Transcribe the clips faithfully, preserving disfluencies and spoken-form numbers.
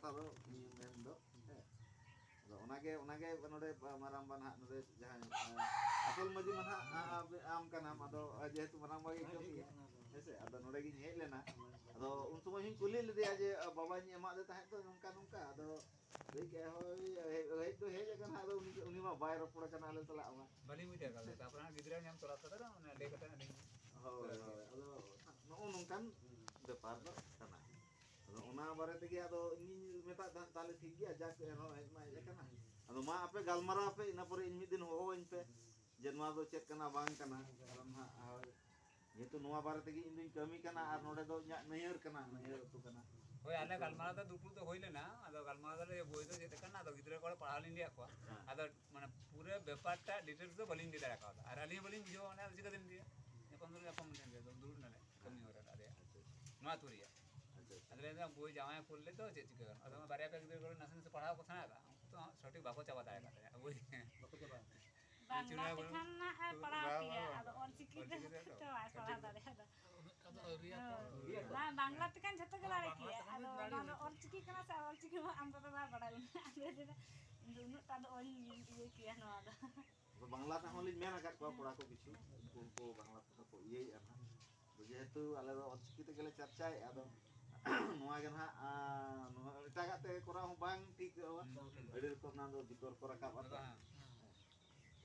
ᱟᱫᱚ ᱤᱧ ᱢᱮᱱ ᱫᱚ, ᱦᱮᱸ᱾ ᱟᱫᱚ ᱚᱱᱟᱜᱮ, ᱚᱱᱟᱜᱮ ᱱᱚᱰᱮ ᱢᱟᱨᱟᱝᱵᱟ ᱱᱟᱦᱟᱜ ᱱᱚᱰᱮ ᱡᱟᱦᱟᱸᱭ, ᱮ, ᱟᱥᱚᱞ ᱢᱟᱺᱡᱷᱤ ᱢᱟ ᱱᱟᱦᱟᱜ, ᱟ-, ᱟ-, ᱟᱢ ᱠᱟᱱᱟᱢ, ᱟᱫᱚ ᱡᱮᱦᱮᱛᱩ ᱢᱟᱨᱟᱝᱵᱟ ᱜᱮ ᱠᱟᱹᱢᱤᱭᱟ, ᱦᱮᱸ ᱥᱮ? ᱟᱫᱚ ᱱᱚᱰᱮ ᱜᱤᱧ ᱦᱮᱡ ᱞᱮᱱᱟ᱾ ᱟᱫᱚ ᱩᱱ ᱥᱚᱢᱚᱭ ᱦᱚᱸᱧ ᱠᱩᱞᱤ ᱞᱮᱫᱮᱭᱟ ᱡᱮ, ᱟ, ᱵᱟᱵᱟᱧ ᱮᱢᱟᱫ ᱫᱮ ᱛᱟᱦᱮᱸᱫ ᱫᱚ ᱱᱚᱝᱠᱟ ᱱᱚᱝᱠᱟ, ᱟᱫᱚ ᱞᱟᱹᱭ ᱠᱮᱜᱼᱟᱭ, ᱦᱳᱭ, ᱦᱮᱡ, ᱦᱮᱡ ᱫᱚ ᱦᱮᱡ ᱟᱠᱟᱱᱟ, ᱟᱫᱚ ᱩᱱᱤ, ᱩᱱᱤ ᱢᱟ ᱵᱟᱭ ᱨᱚᱯᱚᱲ ᱟᱠᱟᱱᱟ ᱟᱞᱮ ᱥᱟᱞᱟᱜ ᱢᱟ᱾ ᱵᱟᱹᱞᱤᱧ ᱵᱩᱡᱽ ᱫᱟᱲᱮ ᱠᱟᱣᱫᱟ, ᱛᱟᱨᱯᱚᱨᱮ ᱦᱟᱸᱜ ᱜᱤᱫᱽᱨᱟᱹ ᱧᱟᱢ ᱛᱚᱨᱟ ᱛᱚᱨᱟ ᱚᱱᱮ ᱞᱟᱹᱭ ᱠᱟᱛᱮ ᱟᱹᱞᱤᱧ ᱦᱳᱭ, ᱦᱳᱭ, ᱟᱫᱚ ᱱᱚᱜᱼᱚ ᱱᱚᱝᱠᱟᱱ ᱵᱮᱯᱟᱨ ᱫᱚ ᱠᱟᱱᱟ᱾ ᱟᱫᱚ ᱚᱱᱟ ᱵᱟᱨᱮ ᱛᱮᱜᱮ ᱟᱫᱚ ᱤᱧᱤᱧ ᱢᱮᱛᱟᱫ ᱛᱟᱦᱮᱸᱫ, ᱛᱟᱦᱞᱮ ᱴᱷᱤᱠ ᱜᱮᱭᱟ, ᱡᱟᱠ ᱮᱱ ᱨᱮᱦᱚᱸ ᱦᱮᱡ ᱢᱟ ᱦᱮᱡ ᱟᱠᱟᱱᱟ᱾ ᱟᱫᱚ ᱢᱟ ᱟᱯᱮ ᱜᱟᱞᱢᱟᱨᱟᱣ ᱯᱮ, ᱤᱱᱟᱹ ᱯᱚᱨᱮ ᱤᱧ ᱢᱤᱫ ᱫᱤᱱ ᱦᱚᱦᱚᱣᱟᱹᱧ ᱯᱮ ᱡᱮ ᱱᱚᱣᱟ ᱫᱚ ᱪᱮᱫ ᱠᱟᱱᱟ ᱵᱟᱝ ᱠᱟᱱᱟ᱾ ᱠᱟᱨᱚᱱ ᱦᱟᱸᱜ, ᱦᱳᱭ, ᱡᱮᱦᱮᱛᱩ ᱱᱚᱣᱟ ᱵᱟᱨᱮ ᱛᱮᱜᱮ ᱤᱧ ᱫᱩᱧ ᱠᱟᱹᱢᱤ ᱠᱟᱱᱟ ᱟᱨ ᱱᱚᱰᱮ ᱫᱚ ᱤᱧᱟᱹᱜ ᱱᱟᱹᱭᱦᱟᱹᱨ ᱠᱟᱱᱟ, ᱱᱟᱹᱭᱦᱟᱹᱨ ᱟᱹᱛᱩ ᱠᱟᱱᱟ᱾ ᱦᱳᱭ, ᱟᱞᱮ ᱜᱟᱞᱢᱟᱨᱟᱣ ᱫᱚ ᱫᱩᱯᱲᱩᱵ ᱫᱚ ᱦᱩᱭ ᱞᱮᱱᱟ, ᱟᱫᱚ ᱜᱟᱞᱢᱟᱨᱟᱣ ᱫᱚᱞᱮ ᱵᱳᱭ ᱫᱚ ᱪᱮᱫ ᱠᱟᱱᱟ, ᱟᱫᱚ ᱜᱤᱫᱽᱨᱟᱹ ᱠᱚ ᱯᱟᱲᱦᱟᱣ ᱞᱤᱧ ᱞᱟᱹᱭᱟᱫ ᱠᱚᱣᱟ᱾ ᱦᱮᱸ᱾ ᱟᱫᱚ ᱢᱟᱱᱮ ᱯᱩᱨᱟᱹ ᱵᱮᱯᱟᱨ ᱴᱟᱜ ᱰᱤᱴᱮᱞᱥ ᱫᱚ ᱵᱟᱹᱞᱤᱧ ᱞᱟᱹᱭ ᱫᱟᱲᱮ ᱠᱟᱣᱫᱟ, ᱟᱨ ᱟᱹᱞᱤᱧ ᱦᱚᱸ ᱵᱟᱹᱞᱤᱧ ᱵᱩᱡᱷᱟᱹᱣᱟ, ᱚᱱᱟ ᱫᱚ ᱪᱤᱠᱟᱹᱛᱮᱞᱤᱧ ᱞᱟᱹᱭᱟ? ᱧᱟᱯᱟᱢ ᱫᱚᱞᱮ ᱧᱟᱯᱟᱢ ᱞᱮᱱ ᱜᱮᱭᱟ, ᱫᱩᱲᱩᱵ ᱱᱟᱞᱮ ᱠᱟᱹᱢᱤ ᱦᱚᱨᱟ ᱨᱮ ᱟᱞᱮᱭᱟᱜ᱾ ᱟᱪᱪᱷᱟ, ᱟᱪᱪᱷᱟ᱾ ᱟᱫᱚ ᱞᱟᱹᱭ ᱫᱟ, ᱵᱳᱭ ᱡᱟᱶᱟᱭ ᱠᱩᱞ ᱞᱮᱫ ᱫᱚ ᱪᱮᱫ ᱪᱤᱠᱟᱹ ᱜᱟᱱᱚᱜᱼᱟ? ᱟᱫᱚ ᱵᱟᱨᱭᱟ ᱯᱮᱭᱟ ᱜᱤᱫᱽᱨᱟᱹ ᱠᱚ ᱱᱟᱥᱮ ᱱᱟᱥᱮ ᱯᱟᱲᱦᱟᱣ ᱠᱚ ᱥᱮᱬᱟ ᱠᱟᱜᱼᱟ, ᱩᱱᱠᱩ ᱫᱚ ᱥᱚᱴᱷᱤᱠ ᱵᱟᱠᱚ ᱪᱟᱵᱟ ᱫᱟᱲᱮ ᱠᱟᱫ ᱛᱟᱞᱮᱭᱟ ᱵᱳᱭ᱾ ᱵᱟᱝᱞᱟ ᱪᱩᱱᱟ ᱛᱮᱠᱷᱟᱱ ᱱᱟᱜ ᱮ ᱯᱟᱲᱦᱟᱣ ᱵᱟᱝ, ᱠᱮᱭᱟ, ᱵᱟᱝ, ᱟᱫᱚ ᱚᱞᱪᱤᱠᱤ ᱫᱚ ᱚᱞᱪᱤᱠᱤ ᱛᱮ ᱛᱚ ᱵᱟᱭ ᱯᱟᱲᱦᱟᱣ ᱥᱚᱴᱷᱤᱠ ᱫᱟᱲᱮᱭᱟᱜᱼᱟ᱾ ᱩᱱᱟᱹᱜ ᱴᱟ ᱫᱚ ᱟᱹᱣᱨᱤᱭᱟ ᱛᱚ᱾ ᱦᱳᱭ᱾ ᱵᱟᱝ, ᱵᱟᱝᱞᱟ ᱛᱮᱠᱷᱟᱱ ᱡᱷᱚᱛᱚ ᱜᱮ ᱫᱟᱲᱮ ᱠᱮᱭᱟ, ᱵᱟᱝᱞᱟ ᱛᱮᱠᱷᱟᱱ ᱟᱫᱚ ᱫᱚ ᱚᱱᱟ ᱫᱟᱲᱮ ᱫᱚ ᱜᱮᱭᱟ᱾ ᱚᱞᱪᱤᱠᱤ ᱠᱟᱱᱟ ᱥᱮ ᱚᱞᱪᱤᱠᱤ ᱢᱟ ᱟᱢ ᱫᱚ ᱵᱟᱭ ᱵᱟᱲᱟᱭ ᱢᱮ᱾ ᱟᱫᱚ ᱞᱟᱹᱭ ᱫᱟ, ᱤᱧ ᱫᱚ ᱩᱱᱟᱹᱜ ᱴᱟ ᱫᱚ ᱚᱦᱚᱧ ᱤᱭᱟᱹ ᱠᱮᱭᱟ ᱱᱚᱣᱟ ᱫᱚ᱾ ᱟᱫᱚ ᱵᱟᱝᱞᱟ ᱛᱮᱦᱚᱸ ᱞᱤᱧ ᱢᱮᱱ ᱟᱠᱟᱫ ᱠᱚᱣᱟ ᱠᱚᱲᱟ ᱠᱚ ᱠᱤᱪᱷᱩ, ᱩᱱᱠᱩ ᱦᱚᱸᱠᱚ ᱵᱟᱝᱞᱟ ᱛᱮᱦᱚᱸ ᱠᱚ ᱤᱭᱟᱹᱭᱮᱫᱼᱟ ᱱᱟᱦᱟᱜ᱾ ᱟᱫᱚ ᱡᱮᱦᱮᱛᱩ ᱟᱞᱮ ᱫᱚ ᱚᱞᱪᱤᱠᱤ ᱛᱮᱜᱮ ᱞᱮ ᱪᱟᱨᱪᱟᱭᱮᱫᱼᱟ, ᱟᱫᱚ ᱱᱚᱣᱟ ᱜᱮ ᱱᱟᱦᱟᱜ, ᱟᱸ, ᱱᱚᱣᱟ ᱮᱴᱟᱜᱟᱜ ᱛᱮ ᱠᱚᱨᱟᱣ ᱦᱚᱸ ᱵᱟᱝ ᱴᱷᱤᱠᱚᱜᱼᱟ᱾ ᱦᱩᱸ, ᱦᱩᱸ᱾ ᱟᱹᱰᱤ ᱨᱚᱠᱚᱢ ᱱᱚᱣᱟ ᱫᱚ ᱵᱤᱛᱚᱨᱠᱚ ᱨᱟᱠᱟᱵ ᱟᱛᱚ᱾ ᱦᱮᱸ᱾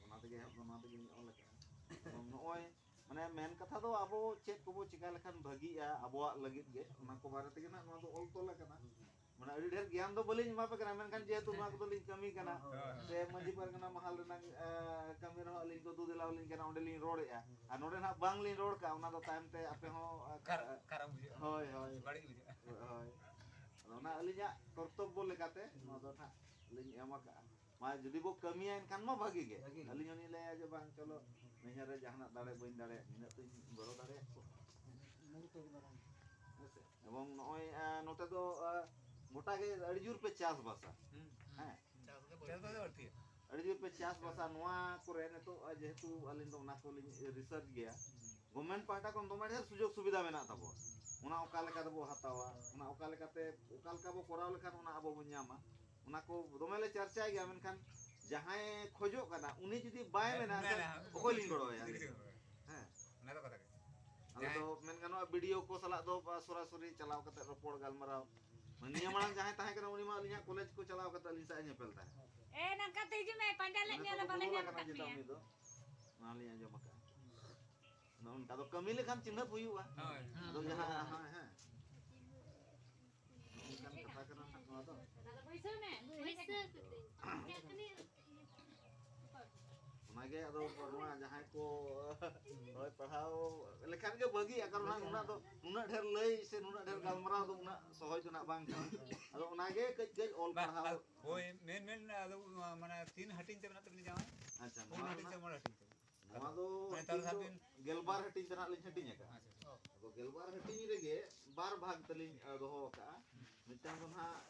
ᱚᱱᱟ ᱛᱮᱜᱮ ᱦᱟᱸᱜ ᱱᱚᱣᱟ ᱛᱮᱜᱮ ᱞᱤᱧ ᱚᱞ ᱟᱠᱟᱫᱼᱟ᱾ ᱮᱵᱚᱝ ᱱᱚᱜᱼᱚᱭ ᱢᱟᱱᱮ ᱢᱮᱱ ᱠᱟᱛᱷᱟ ᱫᱚ ᱟᱵᱚ ᱪᱮᱫ ᱠᱚᱵᱚ ᱪᱮᱠᱟ ᱞᱮᱠᱷᱟᱱ ᱵᱷᱟᱹᱜᱤᱜᱼᱟ ᱟᱵᱚᱣᱟᱜ ᱞᱟᱹᱜᱤᱫ ᱜᱮ, ᱚᱱᱟ ᱠᱚ ᱵᱟᱨᱮ ᱛᱮᱜᱮ ᱱᱟᱜ ᱱᱚᱣᱟ ᱫᱚ ᱚᱞ ᱛᱚᱞ ᱟᱠᱟᱱᱟ᱾ ᱢᱟᱱᱮ ᱟᱹᱰᱤ ᱰᱷᱮᱨ ᱜᱮᱭᱟᱱ ᱫᱚ ᱵᱟᱹᱞᱤᱧ ᱮᱢᱟ ᱯᱮ ᱠᱟᱱᱟ, ᱢᱮᱱᱠᱷᱟᱱ ᱡᱮᱦᱮᱛᱩ ᱱᱚᱣᱟ ᱠᱚᱫᱚ ᱞᱤᱧ ᱠᱟᱹᱢᱤ ᱠᱟᱱᱟ, ᱦᱳᱭ, ᱦᱳᱭ᱾ ᱥᱮ ᱢᱟᱹᱡᱷᱤ ᱯᱟᱨᱜᱟᱱᱟ ᱢᱟᱦᱟᱞ ᱨᱮᱱᱟᱜ, ᱮ, ᱠᱟᱹᱢᱤ ᱨᱮᱦᱚᱸ ᱟᱹᱞᱤᱧ ᱠᱚ ᱫᱩ ᱫᱮᱞᱟ ᱟᱹᱞᱤᱧ ᱠᱟᱱᱟ, ᱚᱸᱰᱮ ᱞᱤᱧ ᱨᱚᱲᱮᱫᱼᱟ᱾ ᱟᱨ ᱱᱚᱰᱮ ᱱᱟᱜ ᱵᱟᱝ ᱞᱤᱧ ᱨᱚᱲ ᱠᱟᱜᱼᱟ, ᱚᱱᱟ ᱫᱚ ᱛᱟᱭᱚᱢ ᱛᱮ ᱟᱯᱮ ᱦᱚᱸ, ᱮ, ᱠᱷᱟᱨ-, ᱠᱷᱟᱨᱟᱯ ᱵᱩᱡᱷᱟᱹᱜᱼᱟ᱾ ᱦᱳᱭ, ᱦᱳᱭ᱾ ᱵᱟᱹᱲᱤᱡ ᱵᱩᱡᱷᱟᱹᱜᱼᱟ᱾ ᱦᱳᱭ᱾ ᱟᱫᱚ ᱚᱱᱟ ᱟᱹᱞᱤᱧᱟᱜ ᱠᱚᱨᱛᱚᱵᱵᱚ ᱞᱮᱠᱟᱛᱮ ᱱᱚᱣᱟ ᱫᱚ ᱱᱟᱜ ᱞᱤᱧ ᱮᱢ ᱟᱠᱟᱜᱼᱟ᱾ ᱢᱟ ᱡᱩᱫᱤ ᱵᱚ ᱠᱟᱹᱢᱤᱭᱟ ᱮᱱᱠᱷᱟᱱ ᱢᱟ ᱵᱷᱟᱹᱜᱤ ᱜᱮ᱾ ᱵᱷᱟᱹᱜᱤ ᱜᱮ᱾ ᱟᱹᱞᱤᱧ ᱦᱚᱸᱞᱤᱧ ᱞᱟᱹᱭᱟ ᱡᱮ ᱵᱟᱝ, ᱪᱚᱞᱚ, ᱱᱟᱹᱭᱦᱟᱹᱨ ᱨᱮ ᱡᱟᱦᱟᱱᱟᱜ ᱫᱟᱲᱮ ᱵᱟᱹᱧ ᱫᱟᱲᱮᱭᱟᱜ, ᱱᱤᱱᱟᱹᱜ ᱫᱚᱧ ᱜᱚᱲᱚ ᱫᱟᱲᱮᱭᱟᱜ ᱠᱚᱣᱟ᱾ ᱤᱱᱟᱹ ᱜᱮᱛᱚ ᱟᱹᱰᱤ ᱢᱟᱨᱟᱝ᱾ ᱦᱮᱸ ᱥᱮ? ᱮᱵᱚᱝ ᱱᱚᱜᱼᱚᱭ, ᱟ, ᱱᱚᱛᱮ ᱫᱚ, ᱟ, ᱜᱚᱴᱟ ᱜᱮ ᱟᱹᱰᱤ ᱡᱳᱨ ᱯᱮ ᱪᱟᱥᱵᱟᱥᱟ᱾ ᱦᱩᱸ, ᱦᱩᱸ᱾ ᱦᱮᱸ᱾ ᱪᱟᱥ ᱜᱮ ᱵᱟᱹᱲᱛᱤ᱾ ᱪᱟᱥ ᱫᱚ ᱵᱟᱹᱲᱛᱤ᱾ ᱟᱹᱰᱤ ᱡᱳᱨ ᱯᱮ ᱪᱟᱥᱵᱟᱥᱟ᱾ ᱱᱚᱣᱟ ᱠᱚᱨᱮ ᱱᱤᱛᱚᱜ, ᱟ, ᱡᱮᱦᱮᱛᱩ ᱟᱹᱞᱤᱧ ᱫᱚ ᱚᱱᱟ ᱠᱚᱞᱤᱧ ᱨᱤᱥᱟᱨᱪ ᱜᱮᱭᱟ, ᱦᱩᱸ᱾ ᱜᱚᱵᱷᱢᱮᱱᱴ ᱯᱟᱦᱴᱟ ᱠᱷᱚᱱ ᱫᱚᱢᱮ ᱰᱷᱮᱨ ᱥᱩᱡᱳᱜᱽ ᱥᱩᱵᱤᱫᱷᱟ ᱢᱮᱱᱟᱜ ᱛᱟᱵᱚᱱᱟ᱾ ᱚᱱᱟ ᱚᱠᱟ ᱞᱮᱠᱟ ᱛᱮᱵᱚ ᱦᱟᱛᱟᱣᱟ, ᱚᱱᱟ ᱚᱠᱟ ᱞᱮᱠᱟᱛᱮ, ᱚᱠᱟ ᱞᱮᱠᱟ ᱵᱚ ᱠᱚᱨᱟᱣ ᱞᱮᱠᱷᱟᱱ ᱚᱱᱟ ᱟᱵᱚ ᱵᱚᱱ ᱧᱟᱢᱟ, ᱚᱱᱟ ᱠᱚ ᱫᱚᱢᱮ ᱞᱮ ᱪᱟᱨᱪᱟᱭ ᱜᱮᱭᱟ᱾ ᱢᱮᱱᱠᱷᱟᱱ ᱡᱟᱦᱟᱸᱭ ᱠᱷᱚᱡᱚᱜ ᱠᱟᱱᱟ, ᱩᱱᱤ ᱡᱩᱫᱤ ᱵᱟᱭ ᱢᱮᱱᱟ, ᱮᱱᱠᱷᱟᱱ ᱚᱠᱚᱭ ᱞᱤᱧ ᱜᱚᱲᱚ ᱟᱭᱟ? ᱦᱮᱸ᱾ ᱚᱱᱟ ᱫᱚ ᱠᱟᱛᱷᱟ ᱜᱮ᱾ ᱟᱞᱮ ᱫᱚ ᱢᱮᱱ ᱜᱟᱱᱚᱜᱼᱟ, ᱵᱤ ᱰᱤ ᱳ ᱠᱚ ᱥᱟᱞᱟᱜ ᱫᱚ ᱥᱚᱨᱟᱥᱚᱨᱤ ᱪᱟᱞᱟᱣ ᱠᱟᱛᱮ ᱨᱚᱯᱚᱲ, ᱜᱟᱞᱢᱟᱨᱟᱣ᱾ ᱱᱤᱭᱟᱹ ᱢᱟᱲᱟᱝ ᱡᱟᱦᱟᱸᱭ ᱛᱟᱦᱮᱸ ᱠᱟᱱᱟ, ᱩᱱᱤ ᱢᱟ ᱟᱹᱞᱤᱧᱟᱜ ᱠᱚᱞᱮᱡᱽ ᱠᱚ ᱪᱟᱞᱟᱣ ᱠᱟᱛᱮ ᱟᱹᱞᱤᱧ ᱥᱟᱶ ᱮ ᱧᱮᱯᱮᱞ ᱛᱟᱦᱮᱸᱫ᱾ ᱮ, ᱱᱚᱝᱠᱟ ᱛᱮ ᱦᱤᱡᱩᱜ ᱢᱮ, ᱯᱟᱸᱡᱟ ᱞᱮᱫ ᱢᱮᱭᱟ ᱞᱮ, ᱵᱟᱞᱮ ᱧᱟᱢ ᱟᱠᱟᱫ ᱢᱮᱭᱟ᱾ ᱩᱱᱤ ᱫᱚ, ᱚᱱᱟ ᱞᱤᱧ ᱟᱸᱡᱚᱢ ᱟᱠᱟᱫᱼᱟ᱾ ᱟᱫᱚ ᱚᱱᱠᱟ ᱫᱚ ᱠᱟᱹᱢᱤ ᱞᱮᱠᱷᱟᱱ ᱪᱤᱱᱦᱟᱹᱯ ᱦᱩᱭᱩᱜᱼᱟ᱾ ᱦᱳᱭ᱾ ᱟᱫᱚ ᱡᱟᱦᱟᱸ, ᱦᱮᱸ, ᱦᱮᱸ᱾ ᱚᱱᱠᱟᱱ ᱠᱟᱛᱷᱟ ᱠᱟᱱᱟ ᱱᱟᱜ ᱱᱚᱣᱟ ᱫᱚ᱾ ᱵᱟᱹᱭᱥᱟᱹᱣ ᱢᱮ᱾ ᱵᱟᱹᱭᱥᱟᱹᱣ ᱠᱟᱹᱫᱟᱹᱧ᱾ ᱚᱱᱟᱜᱮ ᱟᱫᱚ ᱱᱚᱣᱟ ᱡᱟᱦᱟᱸᱭ ᱠᱚ ᱦᱳᱭ ᱯᱟᱲᱦᱟᱣ ᱞᱮᱠᱷᱟᱱ ᱜᱮ ᱵᱷᱟᱹᱜᱤᱜᱼᱟ, ᱠᱟᱨᱚᱱ ᱦᱟᱸᱜ ᱱᱩᱱᱟᱹᱜ ᱫᱚ, ᱱᱩᱱᱟᱹᱜ ᱰᱷᱮᱨ ᱞᱟᱹᱭ ᱥᱮ ᱱᱩᱱᱟᱹᱜ ᱰᱷᱮᱨ ᱜᱟᱞᱢᱟᱨᱟᱣ ᱫᱚ ᱩᱱᱟᱹᱜ ᱥᱚᱦᱚᱡᱽ ᱫᱚ ᱱᱟᱜ ᱵᱟᱝ ᱠᱟᱱᱟ᱾ ᱟᱫᱚ ᱚᱱᱟᱜᱮ ᱠᱟᱹᱡ ᱠᱟᱹᱡ ᱚᱞ ᱵᱟᱝ, ᱯᱟᱲᱦᱟᱣ᱾ ᱦᱳᱭ, ᱢᱮᱱ, ᱢᱮᱱ, ᱟᱫᱚ, ᱢᱟᱱᱮ, ᱛᱤᱱ ᱦᱟᱹᱴᱤᱧ ᱛᱮ ᱢᱮᱱᱟᱜ ᱛᱟᱵᱤᱱᱟ ᱡᱟᱶᱟᱭ? ᱟᱪᱪᱷᱟ, ᱯᱩᱱ ᱱᱚᱣᱟ ᱦᱟᱹᱴᱤᱧ ᱨᱮᱱᱟᱜ ᱥᱮ ᱢᱚᱬᱮ ᱦᱟᱹᱴᱤᱧ ᱛᱮ? ᱱᱚᱣᱟ ᱫᱚ ᱢᱟᱱᱮ, ᱛᱟᱦᱚᱞᱮ ᱦᱟᱹᱴᱤᱧ ᱫᱚ ᱥᱟᱵ ᱵᱤᱱ ᱜᱮᱞᱵᱟᱨ ᱦᱟᱹᱴᱤᱧ ᱛᱮ ᱱᱟᱜ ᱞᱤᱧ ᱦᱟᱹᱴᱤᱧ ᱟᱠᱟᱫᱼᱟ᱾ ᱟᱪᱪᱷᱟ, ᱟᱪᱪᱷᱟ᱾ ᱟᱫᱚ ᱜᱮᱞᱵᱟᱨ ᱦᱟᱹᱴᱤᱧ ᱨᱮᱜᱮ ᱵᱟᱨ ᱵᱷᱟᱜᱽ ᱛᱮᱞᱤᱧ, ᱟ, ᱫᱚᱦᱚ ᱟᱠᱟᱫᱼᱟ᱾ ᱢᱤᱫᱴᱟᱝ ᱫᱚ ᱱᱟᱜ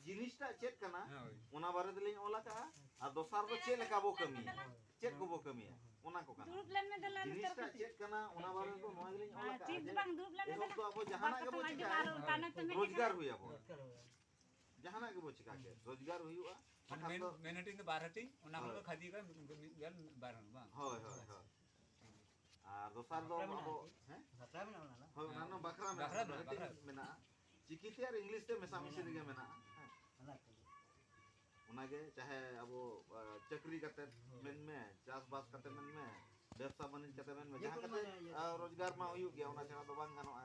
ᱡᱤᱱᱤᱥᱴᱟᱜ ᱪᱮᱫ ᱠᱟᱱᱟ, ᱦᱳᱭ᱾ ᱚᱱᱟ ᱵᱟᱨᱮ ᱛᱮᱞᱤᱧ ᱚᱞ ᱟᱠᱟᱫᱼᱟ, ᱟᱨ ᱫᱚᱥᱟᱨ ᱫᱚ ᱪᱮᱫ ᱞᱮᱠᱟ ᱵᱚ ᱠᱟᱹᱢᱤᱭᱟ, ᱪᱮᱫ ᱠᱚᱵᱚ ᱠᱟᱹᱢᱤᱭᱟ, ᱚᱱᱟ ᱠᱚ ᱠᱟᱱᱟ᱾ ᱫᱩᱲᱩᱵ ᱞᱮᱱ ᱢᱮ ᱫᱮᱞᱟ, ᱱᱮᱛᱟᱨ ᱡᱤᱱᱤᱥᱴᱟᱜ ᱠᱟᱹᱴᱤᱡ᱾ ᱪᱮᱫ ᱠᱟᱱᱟ, ᱚᱱᱟ ᱵᱟᱨᱮ ᱫᱚ ᱱᱚᱣᱟ ᱜᱮᱞᱤᱧ ᱚᱞ ᱟᱨ ᱟᱠᱟᱫᱼᱟ ᱪᱮᱫ ᱡᱮ ᱵᱟᱝ, ᱫᱩᱲᱩᱵ ᱞᱮᱱ ᱢᱮ ᱮᱦᱚᱵ ᱫᱮᱞᱟ᱾ ᱫᱚ ᱟᱵᱚ ᱵᱟᱝ ᱡᱟᱦᱟᱱᱟᱜ ᱠᱟᱛᱷᱟ ᱜᱮᱵᱚ ᱟᱸᱡᱚᱢᱟ, ᱪᱤᱠᱟᱹᱭᱟ, ᱟᱨ ᱛᱟᱭᱱᱚᱢ ᱛᱮ ᱢᱮᱱ ᱨᱳᱡᱽᱜᱟᱨ ᱠᱟᱛᱮ᱾ ᱦᱩᱭ ᱟᱵᱚ᱾ ᱡᱟᱦᱟᱱᱟᱜ ᱜᱮᱵᱚ ᱪᱤᱠᱟ ᱠᱮᱫ, ᱨᱳᱡᱽᱜᱟᱨ ᱦᱩᱭᱩᱜᱼᱟ᱾ ᱢᱟᱱᱮ ᱵᱟᱠᱷᱟᱱ ᱢᱮᱱ, ᱫᱚ ᱢᱮᱱ ᱦᱟᱹᱴᱤᱧ ᱫᱚ ᱵᱟᱨ ᱦᱟᱹᱴᱤᱧ, ᱚᱱᱟ ᱠᱷᱚᱱ ᱦᱳᱭ᱾ ᱫᱚ ᱠᱷᱟᱫᱤ ᱠᱟᱱ ᱢᱤᱫ ᱜᱟᱱ ᱵᱟᱨ ᱦᱚᱲ ᱵᱟᱝ? ᱦᱳᱭ, ᱦᱳᱭ, ᱦᱳᱭ᱾ ᱟᱨ ᱫᱚᱥᱟᱨ ᱫᱚ ᱵᱟᱠᱷᱨᱟ ᱢᱮᱱᱟᱜᱼᱟ ᱟᱵᱚ, ᱠᱤ? ᱦᱮᱸ? ᱵᱟᱠᱷᱨᱟ ᱢᱮᱱᱟᱜᱼᱟ ᱚᱱᱟ ᱨᱮᱱᱟᱜ? ᱦᱳᱭ, ᱚᱱᱟ ᱨᱮᱱᱟᱜ ᱵᱟᱠᱷᱨᱟ ᱵᱟᱠᱷᱨᱟ ᱢᱮᱱᱟᱜᱼᱟ, ᱢᱮᱱᱟᱜᱼᱟ᱾ ᱦᱟᱹᱴᱤᱧ ᱵᱟᱠᱷᱨᱟ᱾ ᱢᱮᱱᱟᱜᱼᱟ᱾ ᱪᱤᱠᱤᱛᱮ ᱟᱨ ᱤᱝᱞᱤᱥ ᱛᱮ ᱢᱮᱥᱟᱢᱤᱥᱤ ᱢᱮᱱᱟᱜᱼᱟ᱾ ᱨᱮᱜᱮ ᱢᱮᱱᱟᱜᱼᱟ᱾ ᱦᱮᱸ᱾ ᱚᱱᱟ ᱠᱚᱜᱮ᱾ ᱚᱱᱟᱜᱮ ᱪᱟᱦᱮ ᱟᱵᱚ, ᱟ, ᱪᱟᱹᱠᱨᱤ ᱠᱟᱛᱮ ᱦᱳᱭ᱾ ᱢᱮᱱᱢᱮ, ᱪᱟᱥᱵᱟᱥ ᱠᱟᱛᱮ ᱢᱮᱱᱢᱮ, ᱵᱮᱵᱽᱥᱟ ᱵᱟᱹᱱᱤᱡᱽ ᱠᱟᱛᱮ ᱢᱮᱱᱢᱮ, ᱡᱟᱦᱟᱸ ᱡᱮᱠᱳᱱᱳ ᱠᱟᱛᱮ, ᱢᱟᱱᱮ ᱤᱭᱟᱹ ᱟ, ᱨᱳᱡᱽᱜᱟᱨ ᱢᱟ ᱦᱩᱭᱩᱜ ᱜᱮᱭᱟ, ᱚᱱᱟ ᱪᱷᱟᱲᱟ ᱫᱚ ᱵᱟᱝ ᱜᱟᱱᱚᱜᱼᱟ᱾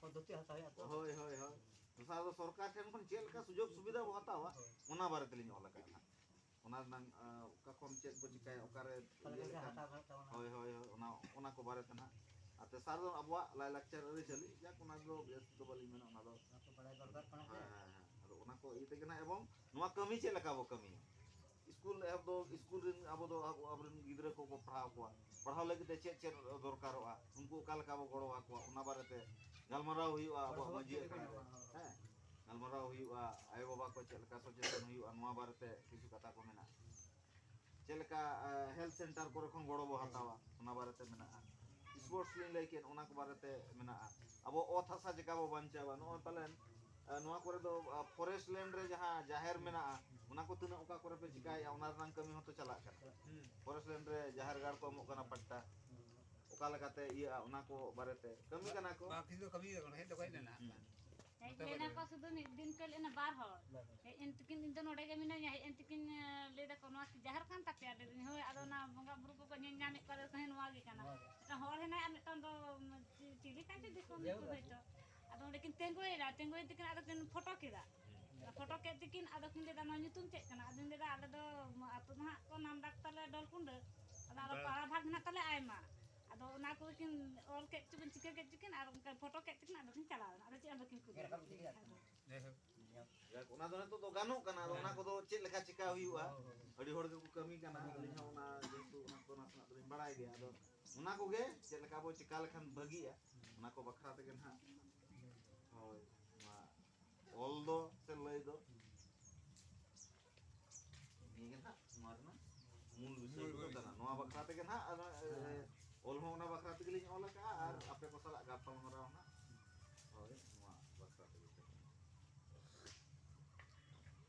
ᱯᱚᱫᱽᱫᱷᱚᱛᱤ ᱦᱟᱛᱟᱣ ᱦᱩᱭᱩᱜᱼᱟ ᱛᱚ᱾ ᱦᱳᱭ, ᱦᱳᱭ, ᱦᱳᱭ᱾ ᱫᱚᱥᱟᱨ ᱫᱚ ᱥᱚᱨᱠᱟᱨ ᱴᱷᱮᱱ ᱠᱷᱚᱱ ᱪᱮᱫ ᱞᱮᱠᱟ ᱥᱩᱡᱳᱜᱽ ᱥᱩᱵᱤᱫᱷᱟ ᱵᱚ ᱦᱟᱛᱟᱣᱟ, ᱦᱳᱭ᱾ ᱚᱱᱟ ᱵᱟᱨᱮ ᱛᱮᱞᱤᱧ ᱚᱞ ᱟᱠᱟᱫᱼᱟ ᱱᱟᱦᱟᱜ᱾ ᱚᱱᱟ ᱨᱮᱱᱟᱝ, ᱟ, ᱚᱠᱟ ᱠᱷᱚᱱ ᱪᱮᱫ ᱵᱚ ᱪᱤᱠᱟᱹᱭᱟ, ᱚᱠᱟᱨᱮ ᱚᱠᱟ ᱞᱮᱠᱟ ᱤᱭᱟᱹ ᱞᱮᱠᱟ ᱞᱮᱠᱷᱟᱱ, ᱦᱟᱛᱟᱣ ᱜᱟᱱᱚᱜ ᱛᱟᱵᱚᱱᱟ᱾ ᱦᱳᱭ, ᱦᱳᱭ, ᱦᱳᱭ, ᱚᱱᱟ, ᱚᱱᱟ ᱠᱚ ᱵᱟᱨᱮ ᱛᱮ ᱱᱟᱦᱟᱜ᱾ ᱟᱨ ᱛᱮᱥᱟᱨ ᱫᱚ ᱟᱵᱚᱣᱟᱜ ᱞᱟᱭᱼᱞᱟᱠᱪᱟᱨ ᱟᱹᱨᱤᱪᱟᱹᱞᱤ, ᱡᱟᱠ, ᱚᱱᱟ ᱫᱚ ᱵᱮᱥ ᱫᱚ ᱵᱟᱹᱞᱤᱧ ᱢᱮᱱᱟ, ᱚᱱᱟ ᱫᱚ᱾ ᱚᱱᱟ ᱠᱚ ᱵᱟᱲᱟᱭ ᱫᱚᱨᱠᱟᱨ ᱠᱟᱱᱟ ᱥᱮ᱾ ᱦᱮᱸ, ᱦᱮᱸ, ᱦᱮᱸ᱾ ᱟᱫᱚ ᱚᱱᱟ ᱠᱚ ᱤᱭᱟᱹ ᱛᱮᱜᱮ ᱱᱟᱦᱟᱜ, ᱮᱵᱚᱝ ᱱᱚᱣᱟ ᱠᱟᱹᱢᱤ ᱪᱮᱫ ᱞᱮᱠᱟ ᱵᱚ ᱠᱟᱹᱢᱤᱭᱟ? ᱥᱠᱩᱞ ᱮᱦᱚᱵ ᱫᱚ, ᱥᱠᱩᱞ ᱨᱮᱱ ᱟᱵᱚ ᱫᱚ ᱟᱵᱚ, ᱟᱵᱚᱨᱮᱱ ᱜᱤᱫᱽᱨᱟᱹ ᱠᱚᱵᱚ ᱯᱟᱲᱦᱟᱣ ᱠᱚᱣᱟ, ᱯᱟᱲᱦᱟᱣ ᱞᱟᱹᱜᱤᱫ ᱛᱮ ᱪᱮᱫ ᱪᱮᱫ ᱫᱚᱨᱠᱟᱨᱚᱜᱼᱟ, ᱩᱱᱠᱩ ᱚᱠᱟ ᱞᱮᱠᱟ ᱵᱚ ᱜᱚᱲᱚ ᱟᱠᱚᱣᱟ, ᱚᱱᱟ ᱵᱟᱨᱮᱛᱮ ᱜᱟᱞᱢᱟᱨᱟᱣ ᱦᱩᱭᱩᱜᱼᱟ ᱟᱵᱚᱣᱟᱜ ᱜᱚᱲᱚ ᱢᱟᱹᱡᱷᱤ ᱥᱚᱯᱚᱦᱚᱫ ᱟᱠᱷᱲᱟ ᱨᱮ᱾ ᱦᱮᱸ, ᱜᱟᱞᱢᱟᱨᱟᱣ ᱦᱩᱭᱩᱜᱼᱟ, ᱟᱭᱳᱼᱵᱟᱵᱟ ᱠᱚ ᱪᱮᱫ ᱞᱮᱠᱟ ᱥᱚᱪᱮᱛᱚᱱ ᱦᱩᱭᱩᱜᱼᱟ, ᱱᱚᱣᱟ ᱵᱟᱨᱮᱛᱮ ᱠᱤᱪᱷᱩ ᱠᱟᱛᱷᱟ ᱠᱚ ᱢᱮᱱᱟᱜᱼᱟ᱾ ᱪᱮᱫ ᱞᱮᱠᱟ, ᱟ, health center ᱠᱚᱨᱮ ᱠᱷᱚᱱ ᱜᱚᱲᱚ ᱵᱚ ᱦᱟᱛᱟᱣᱟ, ᱚᱱᱟ ᱵᱟᱨᱮᱛᱮ ᱢᱮᱱᱟᱜᱼᱟ᱾ Sports ᱞᱤᱧ ᱞᱟᱹᱭ ᱠᱮᱫ, ᱚᱱᱟ ᱠᱚ ᱵᱟᱨᱮᱛᱮ ᱢᱮᱱᱟᱜᱼᱟ᱾ ᱟᱵᱚ ᱚᱛ ᱦᱟᱥᱟ ᱪᱮᱠᱟ ᱵᱚ ᱵᱟᱧᱪᱟᱣᱟ? ᱱᱚᱜᱼᱚᱭ ᱯᱟᱞᱮᱱ ᱱᱚᱣᱟ ᱠᱚᱨᱮ ᱫᱚ ᱯᱷᱚᱨᱮᱥᱴ ᱞᱮᱱᱰ ᱨᱮ ᱡᱟᱦᱟᱸ ᱡᱟᱦᱮᱨ ᱢᱮᱱᱟᱜᱼᱟ, ᱚᱱᱟ ᱠᱚ ᱛᱤᱱᱟᱹᱜ ᱚᱠᱟ ᱠᱚᱨᱮ ᱯᱮ ᱪᱤᱠᱟᱭᱮᱫᱼᱟ, ᱚᱱᱟ ᱨᱮᱱᱟᱜ ᱠᱟᱹᱢᱤ ᱦᱚᱸᱛᱚ ᱪᱟᱞᱟᱜ ᱠᱟᱱᱟ᱾ ᱯᱷᱚᱨᱮᱥᱴ ᱞᱮᱱᱰ ᱨᱮ ᱡᱟᱦᱮᱨ ᱜᱟᱲ ᱠᱚ ᱮᱢᱚᱜ ᱠᱟᱱᱟ ᱯᱟᱴᱴᱟ, ᱚᱠᱟ ᱞᱮᱠᱟᱛᱮ ᱤᱭᱟᱹᱜᱼᱟ, ᱚᱱᱟ ᱠᱚ ᱵᱟᱨᱮᱛᱮ ᱠᱟᱹᱢᱤ ᱠᱟᱱᱟ ᱠᱚ᱾ ᱵᱟᱝ, ᱠᱤᱱᱛᱩ ᱠᱟᱹᱢᱤ ᱠᱟᱱᱟ, ᱦᱮᱡ ᱫᱚᱠᱚ ᱦᱮᱡ ᱞᱮᱱᱟ᱾ ᱦᱮᱡ ᱞᱮᱱᱟ ᱠᱚ, ᱥᱩᱫᱷᱩ ᱢᱤᱫ ᱫᱤᱱ ᱠᱚ ᱦᱮᱡ ᱞᱮᱱᱟ, ᱵᱟᱨ ᱦᱚᱲ᱾ ᱦᱮᱡ ᱮᱱ ᱛᱤᱠᱤᱱ, ᱤᱧ ᱫᱚ ᱱᱚᱰᱮ ᱜᱮ ᱢᱤᱱᱟᱹᱧᱟ, ᱦᱮᱡ ᱮᱱ ᱛᱤᱠᱤᱱ, ᱞᱟᱹᱭ ᱫᱟᱠᱚ, "ᱱᱚᱣᱟ ᱠᱤ ᱡᱟᱦᱮᱨ ᱠᱟᱱ ᱛᱟᱯᱮᱭᱟ?" ᱞᱟᱹᱭ ᱫᱟᱹᱧ, "ᱦᱳᱭ, ᱟᱫᱚ ᱚᱱᱟ ᱵᱚᱸᱜᱟ ᱵᱩᱨᱩ ᱠᱚᱠᱚ ᱧᱮᱞ ᱧᱟᱢᱮᱫ ᱠᱚᱣᱟ, ᱞᱟᱹᱭ ᱫᱟᱠᱚ, ᱦᱮᱸ, ᱱᱚᱣᱟ ᱜᱮ ᱠᱟᱱᱟ᱾ ᱢᱤᱫᱴᱟᱝ ᱦᱚᱲ ᱦᱮᱱᱟᱭᱟ ᱟᱨ ᱢᱤᱫᱴᱟᱝ ᱫᱚ ᱪᱤᱞᱤ ᱠᱟᱱ ᱪᱚ, ᱫᱤᱠᱩ ᱢᱤᱫᱴᱟᱝ ᱦᱚᱭᱛᱳ᱾ ᱟᱫᱚ ᱚᱸᱰᱮ ᱠᱤᱱ ᱛᱤᱸᱜᱩᱭᱮᱱᱟ, ᱛᱤᱸᱜᱩᱭᱮᱱ ᱛᱤᱠᱤᱱ ᱟᱫᱚ ᱠᱤᱱ ᱯᱷᱳᱴᱳ ᱠᱮᱫᱟ᱾ ᱯᱷᱳᱴᱳ ᱠᱮᱫ ᱛᱤᱠᱤᱱ ᱟᱫᱚ ᱠᱤᱱ ᱞᱟᱹᱭᱫᱟ, 'ᱱᱚᱣᱟ ᱧᱩᱛᱩᱢ ᱪᱮᱫ ᱠᱟᱱᱟ?' ᱟᱫᱚᱧ ᱞᱟᱹᱭᱫᱟ, 'ᱟᱞᱮ ᱫᱚ ᱟᱹᱛᱩ ᱫᱚ ᱦᱟᱸᱜ ᱠᱚ ᱱᱟᱢ ᱰᱟᱠ ᱛᱟᱞᱮ ᱰᱚᱞᱠᱩᱸᱰᱟᱹ᱾ ᱟᱫᱚ ᱟᱨᱚ ᱯᱟᱲᱟ ᱵᱷᱟᱜᱽ ᱦᱮᱱᱟᱜ ᱛᱟᱞᱮ ᱟᱭᱢᱟ᱾ ᱟᱫᱚ ᱚᱱᱟ ᱠᱚ ᱠᱤᱱ ᱚᱞ ᱠᱮᱫ ᱪᱚ ᱠᱤᱱ, ᱪᱤᱠᱟᱹ ᱠᱮᱫ ᱪᱚ ᱠᱤᱱ, ᱟᱨ ᱚᱱᱠᱟ ᱯᱷᱳᱴᱳ ᱠᱮᱫ ᱛᱟᱹᱠᱤᱱ, ᱟᱫᱚ ᱠᱤᱱ ᱪᱟᱞᱟᱣ ᱮᱱᱟ᱾ ᱟᱫᱚ ᱪᱮᱫ ᱦᱚᱸ ᱵᱟᱹᱠᱤᱱ ᱠᱩᱞᱤ ᱞᱮᱫ ᱞᱤᱧᱟ᱾ ᱡᱟᱭᱦᱳᱠ᱾ ᱡᱟᱠ, ᱚᱱᱟ ᱫᱚ ᱱᱤᱛᱚᱜ ᱫᱚ ᱜᱟᱱᱚᱜ ᱠᱟᱱᱟ, ᱟᱫᱚ ᱚᱱᱟ ᱠᱚᱫᱚ ᱪᱮᱫ ᱞᱮᱠᱟ ᱪᱤᱠᱟ ᱦᱩᱭᱩᱜᱼᱟ? ᱟᱹᱰᱤ ᱦᱚᱲ ᱜᱮᱠᱚ ᱠᱟᱹᱢᱤ ᱠᱟᱱᱟ, ᱟᱹᱞᱤᱧ ᱦᱚᱸ ᱚᱱᱟ ᱡᱮᱦᱮᱛᱩ ᱚᱱᱟ ᱠᱚ ᱱᱟᱥᱮᱱᱟᱜ ᱫᱚᱞᱤᱧ ᱵᱟᱲᱟᱭ ᱜᱮᱭᱟ᱾ ᱟᱫᱚ ᱚᱱᱟ ᱠᱚᱜᱮ ᱪᱮᱫ ᱞᱮᱠᱟ ᱵᱚ ᱪᱤᱠᱟ ᱞᱮᱠᱷᱟᱱ ᱵᱷᱟᱹᱜᱤᱜᱼᱟ, ᱚᱱᱟ ᱠᱚ ᱵᱟᱠᱷᱨᱟ ᱛᱮᱜᱮ ᱱᱟᱦᱟᱜ᱾ ᱦᱳᱭ, ᱱᱚᱣᱟ ᱚᱞ ᱫᱚ ᱥᱮ ᱞᱟᱹᱭ ᱫᱚ ᱱᱤᱭᱟᱹ ᱜᱮ ᱱᱟᱦᱟᱜ ᱱᱚᱣᱟ ᱨᱮᱱᱟᱜ ᱢᱩᱞ ᱵᱤᱥᱚᱭ ᱠᱚᱫᱚ ᱠᱟᱱᱟ᱾ ᱱᱚᱣᱟ ᱵᱟᱠᱷᱨᱟ ᱛᱮᱜᱮ ᱱᱟᱦᱟᱜ, ᱟᱨ, ᱮ, ᱚᱞ ᱦᱚᱸ ᱚᱱᱟ ᱵᱟᱠᱷᱨᱟ ᱛᱮᱜᱮ ᱞᱤᱧ ᱚᱞ ᱟᱠᱟᱫᱼᱟ, ᱟᱨ ᱟᱯᱮ ᱠᱚ ᱥᱟᱞᱟᱜ ᱜᱟᱯᱟᱞᱢᱟᱨᱟᱣ ᱱᱟᱦᱟᱜ, ᱦᱳᱭ, ᱱᱚᱣᱟ ᱵᱟᱠᱷᱨᱟ ᱛᱮᱜᱮ᱾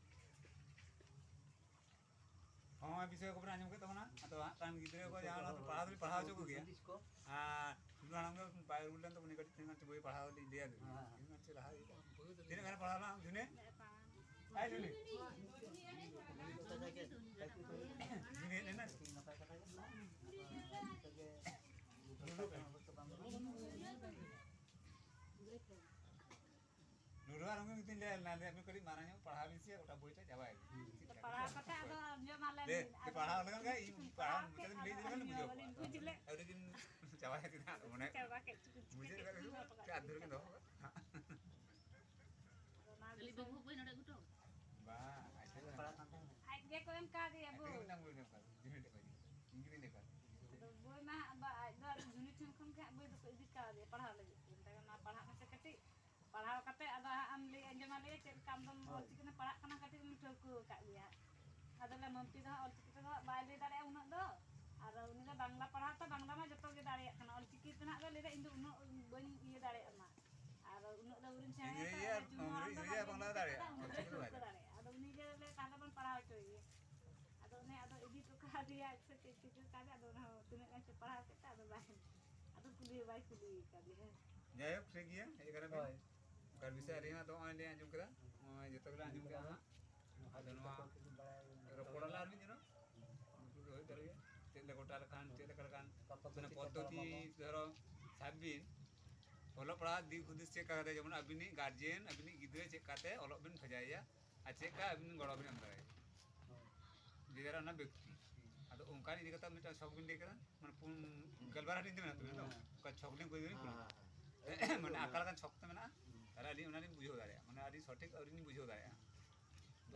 ᱦᱚᱸ, ᱵᱤᱥᱚᱭ ᱠᱚᱵᱚᱱ ᱟᱸᱡᱚᱢ ᱠᱮᱫ ᱛᱟᱵᱚᱱᱟ᱾ ᱟᱫᱚ ᱦᱟᱸᱜ ᱠᱷᱟᱱ ᱜᱤᱫᱽᱨᱟᱹ ᱠᱚ ᱡᱟᱦᱟᱸ ᱚᱱᱟ ᱫᱚ ᱯᱟᱲᱦᱟᱣ ᱫᱚᱞᱤᱧ ᱯᱟᱲᱦᱟᱣ ᱦᱚᱪᱚ ᱠᱚᱜᱮᱭᱟ᱾ ᱟᱨ ᱥᱩᱫᱷᱩ ᱦᱟᱲᱟᱢ ᱫᱚ ᱵᱟᱭ ᱨᱩᱣᱟᱹᱲ ᱞᱮᱱ ᱛᱟᱵᱚᱱᱟ, ᱠᱟᱹᱴᱤᱡ ᱛᱤᱱᱟᱹᱜ ᱜᱟᱱ ᱪᱚ ᱵᱳᱭ ᱯᱟᱲᱦᱟᱣ ᱞᱤᱧ ᱞᱟᱹᱭᱟ᱾ ᱦᱮᱸ, ᱦᱮᱸ᱾ ᱛᱤᱱᱟᱹᱜ ᱜᱟᱱ ᱪᱚ ᱞᱟᱦᱟ ᱦᱩᱭᱩᱜᱼᱟ᱾ ᱛᱤᱱᱟᱹᱜ ᱜᱟᱱ ᱯᱟᱲᱦᱟᱣ ᱞᱮᱱᱟ ᱡᱩᱱᱤ? ᱟᱭ ᱡᱩᱱᱤ? ᱡᱩᱱᱤ ᱦᱮᱡ ᱞᱮᱱᱟ? ᱞᱩᱰᱩ ᱟᱨ ᱩᱱᱤ ᱢᱤᱫᱴᱤᱱ ᱞᱟᱹᱭ ᱞᱮᱱᱟ, ᱞᱟᱹᱭ ᱢᱮ ᱠᱟᱹᱴᱤᱡ ᱢᱟᱨᱟᱝ ᱧᱚᱜ ᱯᱟᱲᱦᱟᱣ ᱵᱤᱱ ᱥᱮ ᱜᱚᱴᱟ ᱵᱳᱭ ᱴᱟᱜ ᱪᱟᱵᱟᱭ ᱵᱤᱱ᱾ ᱯᱟᱲᱦᱟᱣ ᱠᱟᱛᱮ ᱟᱫᱚ ᱟᱸᱡᱚᱢ ᱟᱞᱮ ᱫᱮ, ᱫᱮ, ᱯᱟᱲᱦᱟᱣ ᱞᱮᱠᱷᱟᱱ ᱜᱮ ᱤᱧ ᱯᱟᱲᱦᱟᱣ ᱢᱚᱪᱟ ᱛᱮᱢ ᱞᱟᱹᱭ ᱞᱮᱠᱷᱟᱱ ᱵᱩᱡᱷᱟᱹᱣ ᱠᱚᱜᱼᱟ᱾ ᱵᱟᱹᱞᱤᱧ ᱵᱩᱡᱽ ᱞᱮᱫ᱾ ᱟᱹᱰᱤ ᱫᱤᱱ ᱪᱟᱵᱟᱭᱟ ᱪᱮᱫᱟᱜ ᱢᱚᱱᱮ ᱪᱟᱵᱟ ᱠᱮᱫ ᱪᱚ ᱠᱤᱪᱷᱩ ᱢᱩᱪᱟᱹᱫ ᱠᱤᱪᱷᱩ ᱠᱟᱛᱮ ᱠᱤᱪᱷᱩ ᱫᱚᱦᱚ ᱠᱟᱜᱼᱟ᱾ ᱪᱮᱫ ᱟᱫᱷᱩᱨ ᱜᱮ ᱫᱚᱦᱚ ᱠᱟᱜᱼᱟ᱾ ᱟᱫᱚ ᱚᱱᱟ ᱠᱷᱟᱹᱞᱤ ᱵᱤᱥᱚᱭ ᱵᱟᱹᱵᱩ ᱵᱚᱭ ᱱᱚᱰᱮ ᱜᱷᱩᱴᱟᱹᱣ? ᱵᱟᱝ, ᱟᱡ ᱛᱮᱜᱮ ᱯᱟᱲᱦᱟᱜ ᱠᱟᱱ ᱛᱟᱦᱮᱸᱱᱟ᱾ ᱟᱡ ᱜᱮ ᱠᱚ ᱮᱢ ᱠᱟᱣᱫᱮᱭᱟ ᱟᱡ ᱵᱳᱭ᱾ ᱛᱮᱜᱮ ᱢᱤᱫᱴᱟᱝ ᱵᱳᱭ ᱮᱢ ᱠᱟᱣᱫᱮᱭᱟ᱾ ᱡᱩᱱᱤ ᱴᱷᱮᱡ ᱠᱷᱚᱡ᱾ ᱤᱧ ᱜᱮᱞᱤᱧ ᱞᱟᱹᱭ ᱠᱟᱣᱫᱮᱭᱟ᱾ ᱟᱫᱚ ᱵᱳᱭ ᱢᱟ ᱦᱟᱸᱜ ᱵᱟ-, ᱟᱡ ᱫᱚ ᱟᱫᱚ ᱡᱩᱱᱤ ᱴᱷᱮᱱ ᱠᱷᱚᱱ ᱜᱮ ᱦᱟᱸᱜ ᱵᱳᱭ ᱫᱚᱠᱚ ᱤᱫᱤ ᱠᱟᱣᱫᱮᱭᱟ ᱯᱟᱲᱦᱟᱣ ᱞᱟᱹᱜᱤᱫ ᱛᱮ᱾ ᱢᱮᱛᱟᱭ ᱠᱟᱱᱟ, "ᱯᱟᱲᱦᱟᱜ ᱢᱮᱥᱮ ᱠᱟᱹᱴᱤᱡ, ᱯᱟᱲᱦᱟᱣ ᱠᱟᱛᱮ ᱟᱫᱚ ᱦᱟᱸᱜ ᱮᱢ ᱞᱟᱹᱭ ᱟᱸᱡᱚᱢ ᱟᱞᱮᱭᱟ ᱪᱮᱫ ᱞᱮᱠᱟ ᱟᱢ ᱫᱚᱢ ᱦᱳᱭ᱾ ᱚᱞᱪᱤᱠᱤ ᱛᱮᱢ ᱯᱟᱲᱦᱟᱜ ᱠᱟᱱᱟ, ᱠᱟᱹᱴᱤᱡ ᱮᱢ ᱴᱷᱟᱹᱣᱠᱟᱹ ᱟᱠᱟᱫ ᱜᱮᱭᱟ ᱦᱟᱸᱜ?" ᱟᱫᱚ ᱞᱮ, ᱢᱟᱹᱱᱛᱤ ᱫᱚ ᱦᱟᱸᱜ ᱚᱞᱪᱤᱠᱤ ᱛᱮᱫᱚ ᱦᱟᱸᱜ ᱵᱟᱭ ᱞᱟᱹᱭ ᱫᱟᱲᱮᱭᱟᱜᱼᱟ ᱩᱱᱟᱹᱜ ᱫᱚ, ᱟᱨ ᱩᱱᱤ ᱫᱚ ᱵᱟᱝᱞᱟ ᱯᱟᱲᱦᱟᱣ ᱛᱚ, ᱵᱟᱝᱞᱟ ᱢᱟ ᱡᱚᱛᱚ ᱜᱮ ᱫᱟᱲᱮᱭᱟᱜ ᱠᱟᱱᱟ, ᱚᱞᱪᱤᱠᱤ ᱛᱮ ᱦᱟᱸᱜ ᱫᱚ ᱞᱟᱹᱭ ᱫᱟ, "ᱤᱧ ᱫᱚ ᱩᱱᱟᱹᱜ ᱵᱟᱹᱧ ᱤᱭᱟᱹ ᱫᱟᱲᱮᱭᱟᱜᱼᱟ ᱢᱟ, ᱤᱝᱨᱮᱡᱤ ᱟᱨ ᱤᱝᱨᱮᱡᱤ ᱟᱨ ᱵᱟᱝᱞᱟ ᱫᱟᱲᱮᱭᱟᱜᱼᱟ, ᱚᱞᱪᱤᱠᱤ ᱫᱚ ᱵᱟᱭ ᱫᱟᱲᱮᱭᱟᱜᱼᱟ᱾ ᱟᱫᱚ ᱩᱱᱤ ᱜᱮ ᱞᱮ ᱛᱟᱦᱞᱮ ᱵᱚᱱ ᱯᱟᱲᱦᱟᱣ ᱦᱚᱪᱚᱭᱮᱭᱟ᱾ ᱟᱫᱚ ᱚᱱᱮ ᱟᱫᱚ ᱤᱫᱤ ᱦᱚᱴᱚ ᱠᱟᱫᱮᱭᱟ ᱥᱮ ᱪᱮᱫ ᱪᱤᱠᱟᱹ ᱠᱟᱫᱮ, ᱟᱫᱚ ᱚᱱᱟ ᱦᱚᱸ ᱛᱤᱱᱟᱹᱜ ᱜᱟᱱ ᱪᱚ ᱯᱟᱲᱦᱟᱣ ᱠᱮᱫ ᱛᱮ ᱟᱫᱚ ᱵᱟᱭ, ᱟᱫᱚ ᱠᱩᱞᱤ ᱦᱚᱸ ᱵᱟᱭ ᱠᱩᱞᱤ ᱠᱟᱫᱮᱭᱟ᱾ ᱡᱟᱭᱦᱳᱠ, ᱴᱷᱤᱠ ᱜᱮᱭᱟ, ᱦᱮᱡ ᱠᱟᱱᱟ ᱵᱤᱱ᱾ ᱦᱳᱭ᱾ ᱚᱠᱟ ᱵᱤᱥᱚᱭ ᱟᱹᱞᱤᱧ ᱦᱚᱸ ᱟᱫᱚ ᱱᱚᱜᱼᱚᱭ ᱞᱤᱧ ᱟᱸᱡᱚᱢ ᱠᱮᱫᱟ, ᱱᱚᱜᱼᱚᱭ ᱡᱚᱛᱚ ᱜᱮᱞᱮ ᱟᱸᱡᱚᱢ ᱠᱮᱫᱟ ᱦᱟᱸᱜ᱾ ᱟᱫᱚ ᱱᱚᱣᱟ ᱨᱚᱯᱚᱲ ᱟᱞᱮ ᱟᱨ ᱢᱤᱫ ᱫᱤᱱᱚᱜ᱾ ᱩᱱᱠᱩ ᱫᱚ ᱦᱩᱭ ᱫᱟᱲᱮᱭᱟᱜᱼᱟ᱾ ᱪᱮᱫ ᱞᱮᱠᱟ ᱜᱚᱴᱟ ᱞᱮᱠᱷᱟᱱ, ᱪᱮᱫ ᱞᱮᱠᱟ ᱞᱮᱠᱷᱟᱱ, ᱢᱟᱱᱮ ᱯᱚᱫᱽᱫᱷᱚᱛᱤ ᱫᱷᱚᱨᱚ ᱥᱟᱵ ᱵᱤᱱ, ᱚᱞᱚᱜ ᱯᱟᱲᱦᱟᱜ ᱫᱤᱠ ᱦᱩᱫᱤᱥ ᱪᱮᱫ ᱞᱮᱠᱟ ᱠᱟᱛᱮ, ᱡᱮᱢᱚᱱ ᱟᱹᱵᱤᱱᱤᱡ ᱜᱟᱨᱡᱮᱱ, ᱟᱹᱵᱤᱱᱤᱡ ᱜᱤᱫᱽᱨᱟᱹ ᱪᱮᱫ ᱞᱮᱠᱟᱛᱮ ᱚᱞᱚᱜ ᱵᱤᱱ ᱵᱷᱮᱡᱟᱭᱮᱭᱟ ᱟᱨ ᱪᱮᱫ ᱞᱮᱠᱟ ᱟᱹᱵᱤᱱ ᱜᱚᱲᱚ ᱵᱤᱱ ᱮᱢ ᱫᱟᱲᱮᱭᱟᱭᱟ᱾ ᱡᱮ ᱡᱟᱨ ᱚᱱᱟ ᱵᱮᱠᱛᱤ᱾ ᱟᱫᱚ ᱚᱱᱠᱟᱱ ᱤᱫᱤ ᱠᱟᱛᱮ ᱢᱤᱫᱴᱟᱝ ᱥᱚᱠ ᱵᱤᱱ ᱞᱟᱹᱭ ᱠᱮᱫᱟ, ᱢᱟᱱᱮ ᱯᱩᱱ, ᱜᱮᱞᱵᱟᱨ ᱦᱟᱹᱴᱤᱧ ᱛᱮ ᱢᱮᱱᱟᱜ ᱛᱟᱵᱤᱱᱟ ᱛᱚ? ᱦᱮᱸ᱾ ᱚᱱᱠᱟ ᱪᱷᱚᱠ ᱞᱤᱧ ᱠᱩᱞᱤ ᱵᱤᱱ ᱦᱮᱸ, ᱠᱩᱞᱤ᱾ ᱦᱮᱸ, ᱦᱮᱸ᱾ ᱢᱟᱱᱮ ᱚᱠᱟ ᱞᱮᱠᱟᱱ ᱪᱷᱚᱠ ᱛᱮ ᱢᱮᱱᱟᱜᱼᱟ? ᱦᱩᱸ᱾ ᱛᱟᱦᱞᱮ ᱟᱹᱞᱤᱧ ᱚᱱᱟ ᱞᱤᱧ ᱵᱩᱡᱷᱟᱹᱣ ᱫᱟᱲᱮᱭᱟᱜᱼᱟ, ᱢᱟᱱᱮ ᱟᱹᱰᱤ ᱥᱚᱴᱷᱤᱠ ᱟᱹᱞᱤᱧ ᱞᱤᱧ ᱵᱩᱡᱷᱟᱹᱣ ᱫᱟᱲᱮᱭᱟᱜᱼᱟ᱾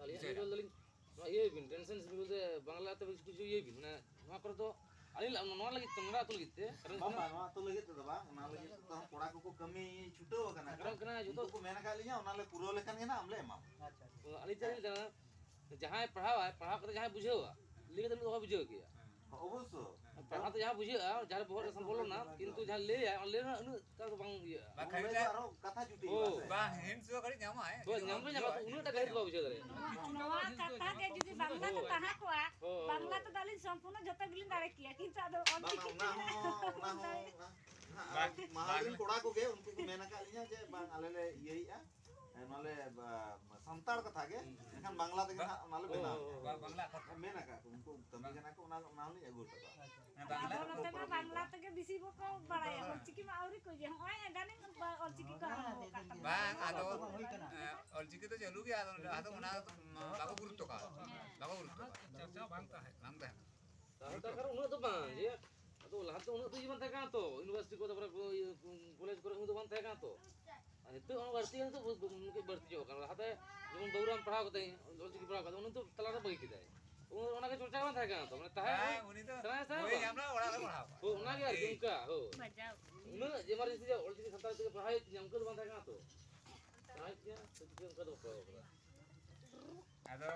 ᱟᱹᱞᱤᱧ ᱵᱩᱡᱷᱟᱹᱣ ᱟᱹᱞᱤᱧ ᱫᱟᱲᱮᱭᱟᱜᱼᱟ᱾ ᱵᱚᱞᱮ ᱞᱤᱧ, ᱱᱚᱣᱟ ᱤᱭᱟᱹᱭ ᱵᱤᱱ, ᱴᱮᱱᱥᱮᱱ ᱵᱚᱞᱛᱮ ᱵᱟᱝᱞᱟ ᱛᱮ ᱠᱤᱪᱷᱩ, ᱠᱤᱪᱷᱩ ᱤᱭᱟᱹᱭ ᱵᱤᱱ, ᱢᱟᱱᱮ ᱱᱚᱣᱟ ᱠᱚᱨᱮ ᱫᱚ ᱟᱹᱞᱤᱧ ᱞᱟ-, ᱱᱚᱣᱟ ᱞᱟᱹᱜᱤᱫ ᱛᱮ, ᱱᱚᱣᱟ ᱟᱹᱛᱩ ᱞᱟᱹᱜᱤᱫ ᱛᱮ, ᱠᱟᱨᱚᱱ ᱵᱟᱝ, ᱵᱟᱝ, ᱱᱚᱣᱟ ᱟᱹᱛᱩ ᱞᱟᱹᱜᱤᱫ ᱛᱮᱫᱚ ᱵᱟᱝ, ᱚᱱᱟ ᱞᱟᱹᱜᱤᱫ ᱛᱮᱫᱚ ᱦᱚᱲ ᱠᱚᱠᱚ ᱠᱟᱹᱢᱤ ᱪᱷᱩᱴᱟᱹᱣ ᱟᱠᱟᱱᱟ᱾ ᱠᱟᱨᱚᱱ ᱠᱟᱱᱟ ᱡᱚᱛᱚ ᱩᱱᱠᱩ ᱠᱚ ᱢᱮᱱ ᱟᱠᱟᱫ ᱞᱤᱧᱟ, ᱚᱱᱟ ᱞᱮ ᱯᱩᱨᱟᱹᱣ ᱞᱮᱠᱷᱟᱱ ᱜᱮ ᱱᱟᱜ ᱟᱢ ᱞᱮ ᱮᱢᱟᱢᱟ᱾ ᱟᱪᱪᱷᱟ, ᱟᱪᱪᱷᱟ᱾ ᱟᱹᱞᱤᱧ ᱪᱮᱫ ᱞᱤᱧ ᱞᱟᱹᱭᱟ, ᱡᱟᱦᱟᱸᱭ ᱯᱟᱲᱦᱟᱣᱟᱭ, ᱯᱟᱲᱦᱟᱣ ᱠᱟᱛᱮ ᱡᱟᱦᱟᱸᱭ ᱵᱩᱡᱷᱟᱹᱣᱟ, ᱞᱟᱹᱭ ᱠᱟᱛᱮ ᱩᱱᱤ ᱫᱚ ᱚᱦᱚ ᱵᱩᱡᱷᱟᱹᱣ ᱠᱮᱭᱟ᱾ ᱚᱵᱚᱥᱥᱚ᱾ ᱯᱟᱲᱦᱟᱣ ᱛᱮ ᱡᱟᱦᱟᱸ ᱵᱩᱡᱷᱟᱹᱜᱼᱟ, ᱡᱟᱦᱟᱸ ᱵᱚᱦᱚᱜ ᱨᱮ ᱥᱟᱢᱵᱚᱞᱚᱱᱟ, ᱠᱤᱱᱛᱩ ᱡᱟᱦᱟᱸ ᱞᱟᱹᱭᱟᱭ, ᱚᱱᱟ ᱞᱟᱹᱭ ᱨᱮᱱᱟᱜ ᱩᱱᱟᱹᱜ ᱴᱟ ᱫᱚ ᱵᱟᱝ ᱤᱭᱟᱹᱜᱼᱟ᱾ ᱵᱟᱝ, ᱚᱱᱟ ᱠᱷᱟᱹᱞᱤ ᱞᱟᱹᱭ ᱫᱚ ᱟᱨᱦᱚᱸ ᱠᱟᱛᱷᱟ ᱡᱩᱴᱤᱡ ᱦᱳᱭ᱾ ᱦᱩᱭᱩᱜᱼᱟ ᱥᱮ? ᱵᱟᱝ, hints ᱫᱚ ᱠᱟᱹᱴᱤᱡ ᱧᱟᱢᱚᱜᱼᱟᱭ᱾ ᱦᱳᱭ, ᱧᱟᱢ ᱫᱚ ᱧᱟᱢᱚᱜᱼᱟ, ᱛᱚ ᱩᱱᱟᱹᱜ ᱴᱟ ᱜᱟᱹᱦᱤᱨ ᱫᱚ ᱵᱟᱭ ᱵᱩᱡᱷᱟᱹᱣ ᱫᱟᱲᱮᱭᱟᱜᱼᱟ᱾ ᱱᱚᱣᱟ, ᱱᱚᱣᱟ ᱠᱟᱛᱷᱟ ᱜᱮ ᱡᱩᱫᱤ ᱵᱟᱝᱞᱟ ᱛᱮ ᱦᱳᱭ᱾ ᱛᱟᱦᱮᱸ ᱠᱚᱜᱼᱟ, ᱦᱳᱭ᱾ ᱵᱟᱝᱞᱟ ᱛᱮᱫᱚ ᱟᱹᱞᱤᱧ ᱥᱚᱢᱯᱩᱨᱱᱚ ᱡᱚᱛᱚ ᱜᱮᱞᱤᱧ ᱫᱟᱲᱮ ᱠᱮᱭᱟ, ᱠᱤᱱᱛᱩ ᱟᱫᱚ ᱵᱟᱝ, ᱚᱞᱪᱤᱠᱤ ᱚᱱᱟ ᱛᱮ ᱦᱚᱸ, ᱚᱱᱟ ᱦᱚᱸ, ᱚᱱᱟ, ᱦᱟᱸᱜ, ᱵᱟᱝ, ᱢᱟᱦᱟᱞ ᱨᱮᱱ ᱵᱟᱝ᱾ ᱠᱚᱲᱟ ᱠᱚᱜᱮ ᱩᱱᱠᱩ ᱠᱚ ᱢᱮᱱ ᱟᱠᱟᱫ ᱞᱤᱧᱟ ᱡᱮ ᱵᱟᱝ, ᱟᱞᱮ ᱞᱮ ᱤᱭᱟᱹᱭᱮᱫᱼᱟ, ᱦᱮᱸ, ᱱᱚᱣᱟ ᱞᱮ, ᱵᱟ-, ᱥᱟᱱᱛᱟᱲ ᱠᱟᱛᱷᱟ ᱜᱮ, ᱦᱩᱸ᱾ ᱮᱱᱠᱷᱟᱱ ᱵᱟᱝᱞᱟ ᱛᱮᱜᱮ ᱵᱟ-, ᱦᱟᱸᱜ ᱚᱱᱟ ᱞᱮ ᱵᱟᱝ, ᱵᱮᱱᱟᱣᱮᱫᱼᱟ᱾ ᱵᱟᱝ, ᱵᱟᱝᱞᱟ ᱠᱟᱛᱷᱟ᱾ ᱦᱮᱸ, ᱢᱮᱱ ᱟᱠᱟᱫ ᱠᱚ, ᱩᱱᱠᱩ ᱠᱟᱹᱢᱤ ᱵᱟᱝ᱾ ᱠᱟᱱᱟ ᱠᱚ, ᱚᱱᱟ, ᱚᱱᱟ ᱦᱚᱸᱞᱤᱧ ᱟᱹᱜᱩ ᱦᱚᱴᱚ ᱠᱟᱜᱼᱟ᱾ ᱟᱪᱪᱷᱟ᱾ ᱦᱮᱸ, ᱵᱟᱝᱞᱟ ᱟᱫᱚ ᱠᱟᱛᱷᱟ᱾ ᱱᱚᱛᱮ ᱢᱟ ᱵᱟᱝᱞᱟ ᱛᱮᱜᱮ ᱵᱮᱥᱤ ᱵᱟᱠᱚ ᱵᱟᱲᱟᱭᱟ, ᱚᱞᱪᱤᱠᱤ ᱢᱟ ᱟᱹᱣᱨᱤ ᱠᱚ ᱤᱭᱟᱹ, ᱦᱚᱸᱜᱼᱚᱭ ᱮᱫᱟᱱᱤᱝ ᱚᱞᱪᱤᱠᱤ ᱠᱚ ᱟᱨᱟᱢᱵᱚ ᱟᱠᱟᱫ ᱛᱟᱵᱚᱱᱟ᱾ ᱵᱟᱝ, ᱟᱫᱚ, ᱦᱩᱭ ᱠᱟᱱᱟ᱾ ᱮ, ᱚᱞᱪᱤᱠᱤ ᱫᱚ ᱪᱟᱹᱞᱩ ᱜᱮᱭᱟ, ᱟᱫᱚ, ᱟᱫᱚ ᱚᱱᱟ ᱵᱟᱠᱚ ᱜᱩᱨᱩᱛᱛᱚ ᱠᱟᱜᱼᱟ᱾ ᱦᱮᱸ᱾ ᱵᱟᱠᱚ ᱜᱩᱨᱩᱛᱛᱚ ᱠᱟᱜᱼᱟ᱾ ᱪᱟᱨᱪᱟ ᱵᱟᱝ ᱛᱟᱦᱮᱸ ᱠᱟᱱᱟ᱾ ᱵᱟᱝ ᱛᱟᱦᱮᱸ ᱠᱟᱱᱟ᱾ ᱛᱟᱦᱚᱞᱮ ᱛᱚ ᱟᱨ ᱩᱱᱟᱹᱜ ᱫᱚ ᱵᱟᱝ, ᱡᱮ, ᱟᱫᱚ ᱞᱟᱦᱟ ᱛᱮ ᱩᱱᱟᱹᱜ ᱫᱚ ᱤᱭᱟᱹ ᱵᱟᱝ ᱛᱟᱦᱮᱸ ᱠᱟᱱᱟ ᱛᱚ, university ᱠᱚ, ᱛᱟᱨᱯᱚᱨᱮ ᱠᱚ, ᱤᱭᱟᱹ, college ᱠᱚᱨᱮ ᱩᱱᱟᱹᱜ ᱫᱚ ᱵᱟᱝ ᱛᱟᱦᱮᱸ ᱠᱟᱱᱟ ᱛᱚ᱾ ᱟᱨ ᱱᱤᱛᱚᱜ ᱚᱱᱟ ᱵᱟᱹᱲᱛᱤ, ᱱᱤᱛᱚᱜ ᱵᱚ-, ᱵᱚ-, ᱵᱟᱹᱲᱛᱤ ᱧᱚᱜ ᱠᱟᱱᱟ᱾ ᱞᱟᱦᱟᱛᱮ ᱡᱮᱢᱚᱱ ᱵᱟᱹᱵᱩᱨᱟᱢ ᱯᱟᱲᱦᱟᱣ ᱠᱟᱫᱟᱭ, ᱚᱞᱪᱤᱠᱤ ᱯᱟᱲᱦᱟᱣ ᱠᱟᱫᱟᱭ, ᱩᱱᱤ ᱫᱚ ᱛᱟᱞᱟ ᱨᱮ ᱵᱟᱹᱜᱤ ᱠᱮᱫᱟᱭ᱾ ᱩᱱ ᱚᱱᱟ ᱜᱮ ᱪᱚᱨᱪᱟ ᱵᱟᱝ ᱛᱟᱦᱮᱸ ᱠᱟᱱᱟ ᱛᱚ, ᱢᱟᱱᱮ ᱛᱟᱦᱮᱸ ᱦᱮᱸ, ᱩᱱᱤ ᱫᱚ ᱛᱟᱦᱮᱸ ᱥᱮ ᱵᱳᱭ ᱵᱟᱝ? ᱧᱟᱢ ᱞᱮ ᱚᱲᱟᱜ ᱨᱮ ᱯᱟᱲᱦᱟᱣ ᱠᱚᱣᱟ᱾ ᱦᱳᱭ, ᱚᱱᱟ ᱜᱮ ᱟᱨᱠᱤ ᱮᱭ᱾ ᱚᱱᱠᱟ, ᱦᱳᱭ᱾ ᱵᱟᱡᱟᱣ᱾ ᱩᱱᱟᱹᱜ emergency ᱡᱮ ᱚᱞᱪᱤᱠᱤ ᱥᱟᱱᱛᱟᱲ ᱛᱮᱜᱮ ᱯᱟᱲᱦᱟᱣ ᱦᱩᱭᱩᱜ ᱛᱤᱧᱟ, ᱚᱱᱠᱟ ᱫᱚ ᱵᱟᱝ ᱛᱟᱦᱮᱸ ᱠᱟᱱᱟ ᱛᱚ᱾ ᱯᱟᱲᱦᱟᱣ ᱦᱩᱭᱩᱜ ᱛᱤᱧᱟ, ᱚᱱᱠᱟ ᱫᱚ ᱵᱟᱠᱚ ᱮᱦᱚᱵ ᱠᱟᱫᱟ᱾ ᱟᱫᱚ